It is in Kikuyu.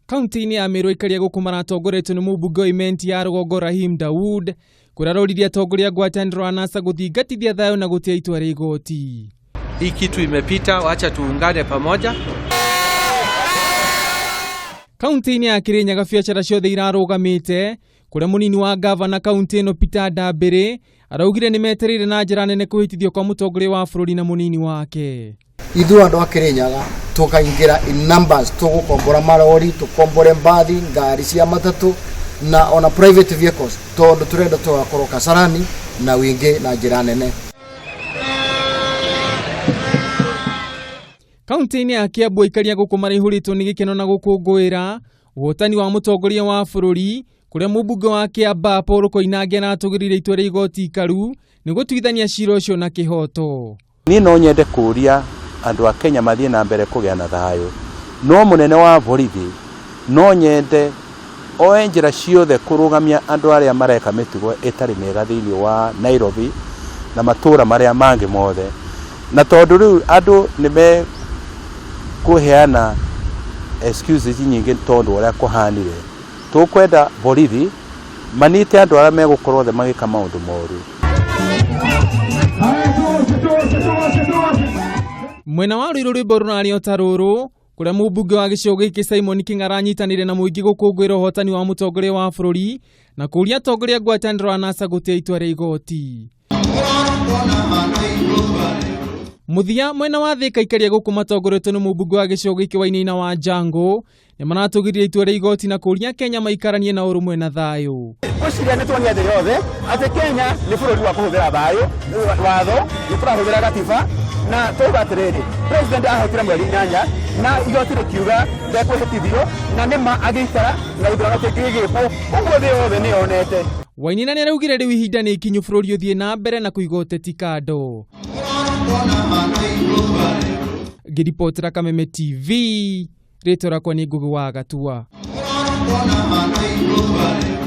Kaunti-inĩ ya Meru aikari a gũkũ maratongoretio nĩ mũmbunge wa Imenti ya rũgongo Rahim Daud kũrĩa aroririe atongoria a ngwatanĩro a NASA gũthingatithia thayũ na gũtĩa itua rĩa igoti. Hii kitu imepita, wacha tuungane pamoja. Kaunti-inĩ ya Kirinyaga biacara ciothe irarũgamĩte kũrĩa mũnini wa gavana kaunti ĩno Peter Ndambĩrĩ araugire nĩ metereire na njĩra nene kũhĩtithio kwa mũtongoria wa bũrũri na mũnini wake. Ithuĩ andũ a Kirinyaga tũkaingĩra in numbers, tũgũkombora marori, tũkombore mbathi, ngari cia matatũ na ona private vehicles, tondũ tũrenda tũgakorwo Kasarani na wingĩ na njĩra nene. Kaunti-inĩ ya Kiambu aikari a gũkũ maraihũrĩtwo nĩ gĩkeno na gũkũngũĩra ũhotani wa mũtongoria wa bũrũri kũrĩa mũmbunge wa Kiambaa Paul Koinange aratũgĩrĩire itua rĩa igoti ikaru nĩ gũtuithania cira ũcio na kĩhoto. Niĩ no nyende kũũria andũ a Kenya mathiĩ na mbere kũgĩa na thayũ, no mũnene wa borithi no nyende oe njĩra ciothe kũrũgamia andũ arĩa mareka mĩtugo ĩtarĩ mĩega thĩinĩ wa Nairobi na matũũra marĩa mangĩ mothe. Na tondũ rĩu andũ nĩ mekũheana excuses nyingĩ tondũ ũrĩa kũhanire, tũkwenda borithi manite andũ arĩa megũkorwo othe magĩka maũndũ moru. Mwena wa Ruiru rwĩmbo rũrarĩ o ta rũrũ kũrĩa mũmbunge wa gĩcigo gĩkĩ Simon King aranyitanĩire na mũingĩ gũkũngũĩra ũhotani wa mũtongoria wa bũrũri na kũũria atongoria ngwatanĩro a NASA gũtĩa itua rĩa igoti. Mũthia mwena wa Thika aikaria gũkũ matongoretio nĩ mũmbunge wa gĩcigo gĩkĩ Wainaina wa Njango nĩ maratũgĩria itua rĩa igoti na kũũria Kenya maikaranie na ũrũmwe na thayũ. Ngwĩciria nĩ tuonia thĩ yothe atĩ Kenya nĩ bũrũri wa kũhũthĩra thayũ, watho, nĩ tũrahũthĩra gatiba na twauga atĩrĩrĩ, president ahotire mweri 8 na igoti rĩkiuga ndekwĩhĩtithio na nĩma agĩikara na gĩthurano kĩngĩ gĩgĩkwo, ũguo thĩ yothe nĩ yonete. Wainaina nĩ araugire rĩu ihinda nĩ ikinyu bũrũri ũthiĩ na mbere na kũiga ũteti kando. Ngĩribotera Kameme TV, rĩtwa rĩakwa nĩ Ngũgĩ wa Gatua.